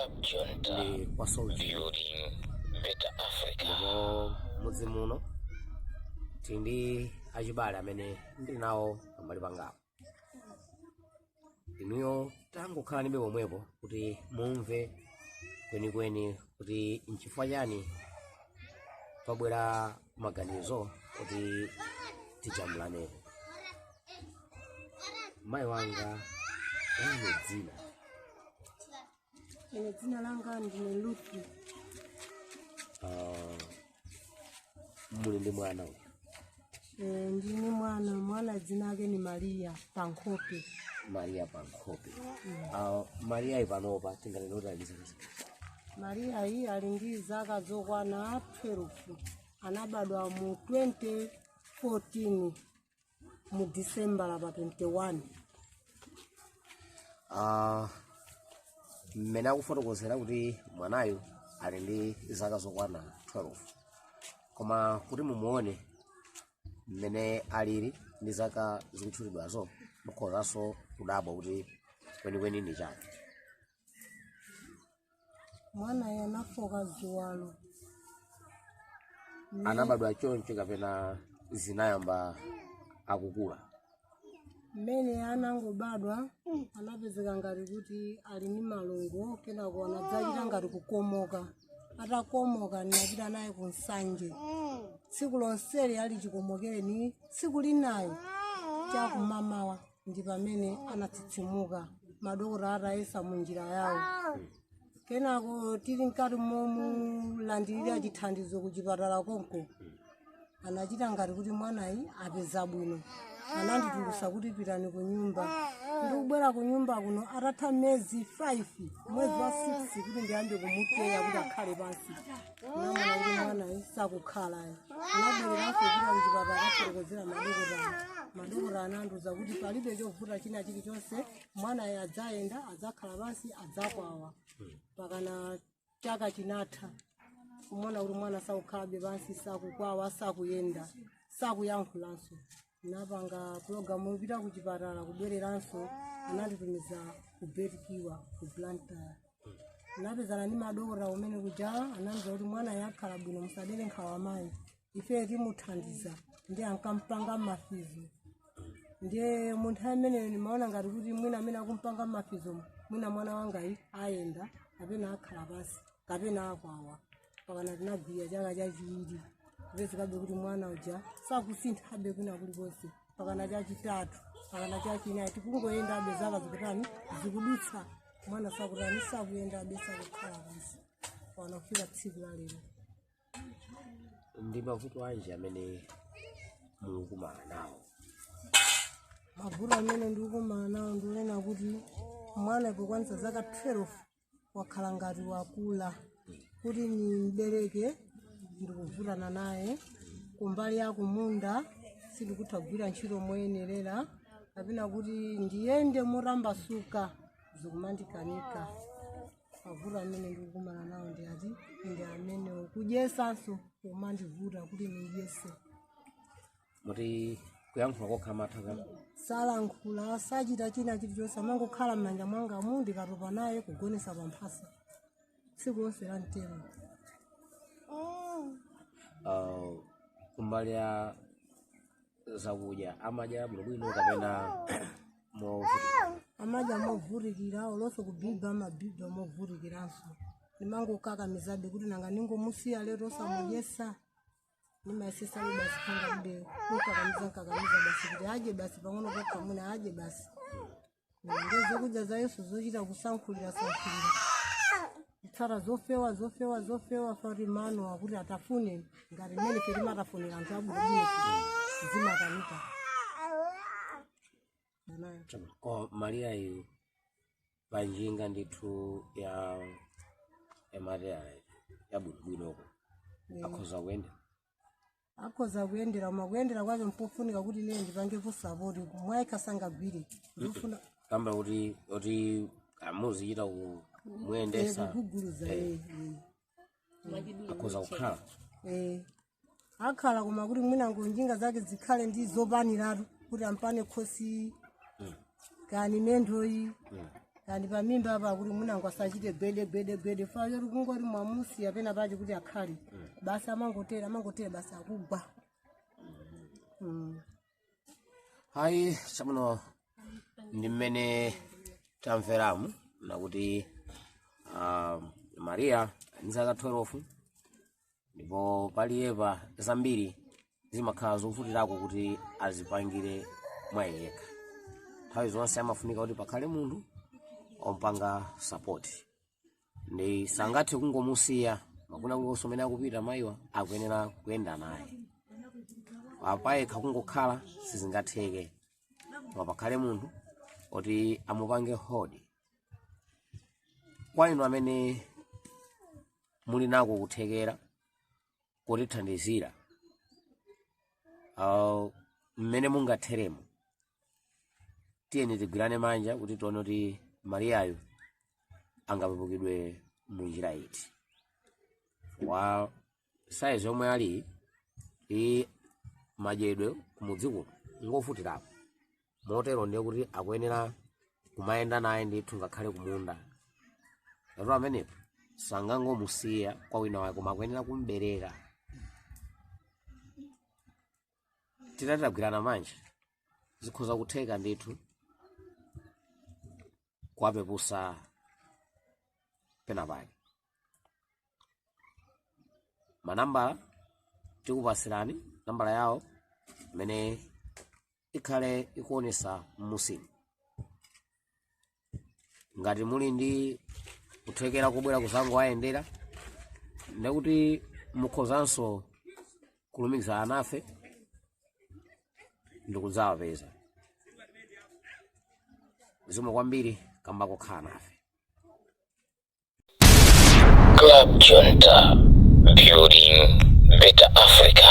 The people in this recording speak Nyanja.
Ndi kwa Soldier. Ndipo mudzi muno tili ndi achibale amene ndili nawo pambali pangapo. Inuyo tangokhalanibe pomwepo kuti mumve kwenikweni kuti nchifukwa chani pabwera maganizo kuti tijambulanepo. Mayi wanga, lanu dzina? Ine dzina langa ndine Luthi. Muli ndi mwana uyu? E, ndine mwana. Mwana dzina ake ni Maria Pankhope. Maria Pankhope. Maria iyi panopa tinganene kuti ali ndi zaka zingati? Maria iyi ali ndi zaka zokwana 12. Anabadwa mu 2014 mu December pa 21. Mmene akufotokozera kuti mwanayu ali ndi zaka zokwana 12, koma kuti mumuone mmene alili ndi zaka zikutchulidwazo, mukhozanso kudabwa kuti kwenikweni ndi chani. Mwana uyu anafoka ziwalo. Anabadwa choncho kapena zinayamba akukula? Mmene anangobadwa anapezeka ngati kuti ali ndi malungo, kenako anadzachita ngati kukomoka. Atakomoka ndinapita naye ku Nsanje. Tsiku lonseli ali chikomokereni. Tsiku linayo chakumamawa ndi pamene anatsitsimuka, madokota atayesa munjira yawo. Kenako tili mkati momulandirira chithandizo ku chipatala konko, anachita ngati kuti mwanayi apeza bwino. Ananditulusa kuti pitani ku nyumba. Ndikubwera ku nyumba kuno atatha miyezi 5, mwezi wa 6, kuti ndiyambe kumuteya kuti akhale pansi, naona kuti mwanayi sakukhala. Anabwereranso kupita kuchipatala, akafotokozera madokotala. Madokotala anandiuza kuti palibe chovuta china chilichonse, mwanayi adzayenda, adzakhala pansi, adzakwawa. Pakana chaka chinatha, kumona kuti mwana sakukhalabe pansi, sakukwawa, sakuyenda, sakuyankhulanso. Napanga pulogalamu yopita ku chipatala, kubwereranso ananditumiza ku Betkiwa ku Blantyre. Napezana ndi madokotala umene kuja, anandiuza kuti mwana yakhala bwino, musadere nkhawa mayi, ife timuthandiza. Ndi ankampanga mafizo. Ndiye munthu amene nimaona ngati kuti mwina amene akumpanga mafizo, mwina mwana wangayi ayenda kapena akhala pansi kapena akwawa. Pakana tinagwira chaka chachiwiri, kupezekabe kuti mwana uja sakusinthabe kwina kulikonse. Pakana chachitatu, pakana chachinayi, tikungoyendabe, zaka zikutani, zikudutsa, mwana sakutani, sakuyendabe, sakukhala pansi, pakana kufika tsiku la lero. Ndi mavuto anji amene mukumana nawo? Mavuto amene ndikukumana nawo, ndikunena kuti mwana pokwanitsa zaka 12 wakhala ngati wakula, kuti nimbereke ndikuvutana naye. Kumbali ya kumunda sindikutha kugwira ntchito moyenerera, kapena kuti ndiyende motambasuka zikumandikanika. Mavuto amene ndikukumana nawo ndi ati? Ndi amenewo. Kudyesanso kumandivuta kuti nidyese. Muti kuyankhula kokha amatha ka? Salankhula, sachita china chilichonse, amangokhala m'manja mwangamu. Ndikatopa naye, kugonesa pamphasa tsiku lonse la mtero. Kumbali ya zakudya, amadya bwinobwino kapena movutikira? Amadya movutikira, olonso kubiba amabiba movutikiranso. Ndimangokakamizabe kuti nanga ningomusiya lero osamudyesa? Nimayesesabe basi, khanga kube kukakamiza, nkakamiza basi kuti adye basi pang'ono pokha, mwina adye basi. Ndiye zokudya za Yesu zochita kusankhulira sankhulira, kutsata zofewa zofewa zofewa, fati mano akuti atafune ngati mmene ife timatafunira anthu abwinobwino, zimakanika nayo. Ko Maria yu panjinga ndithu ya yamateyala yabwinobwinoko akhoza kuyenda? Akhoza kuyendera, koma kuyendera kwake mpofunika kuti ine ndipangepo support, mwayekha sangagwire. Ndikufuna Kamba kuti amuzichita kumuyendesa? Kuguguluza, eh. Akhoza kukhala? Eh, akhala, koma kuti mwina njinga zake zikhale ndi zopaniratu kuti ampane khosi kani mendoyi. Kandi pamimba apa kuti mwinango asachite gwede gwede gwede fa choti kungoti mwamusiya pena pache kuti akhale basi, amangotera amangotera basi, akugwa. Hayi, chabwino, ndi mmene tamveramu nakuti Maria ndi zaka 12 ndipo paliyepa zambiri zimakhala zovutirako kuti azipangire mwa yekha. Nthawi zonse amafunika kuti pakhale munthu ompanga support, ndi sangathe kungomusiya makuna kulikonse umene akupita. Mayiwa akuyenera kuyenda naye apayekha, kungokhala sizingatheke, koma pakhale munthu oti amupange hold. Kwa inu amene muli nako kuthekera kutithandizira mmene mungatheremo, tiyeni tigwirane manja kuti tione kuti Mariyayo angapepukidwe munjira iti. Wa saizi yomwe ali ndi madyedwe kumudzi kuno ngofutirapo, motero ndiye kuti akuyenera kumayenda naye ndithu ngakhale kumunda. Lero amenepo sangangomusiya kwa wina wake, koma akuyenera kumbereka. Titati tagwirana manja, zikhoza kutheka ndithu kuwapepusa pena pake. Manambala tikupasirani, nambala yawo imene ikhale ikuonesa mmusimu. Ngati muli ndi kuthekera kubwera kuzangoayendera, ndekuti mukhozanso kulumikizana nafe ndikudzawapeza. Zikomo kwambiri kamba kokhala nafe. Club Junta, building better Africa.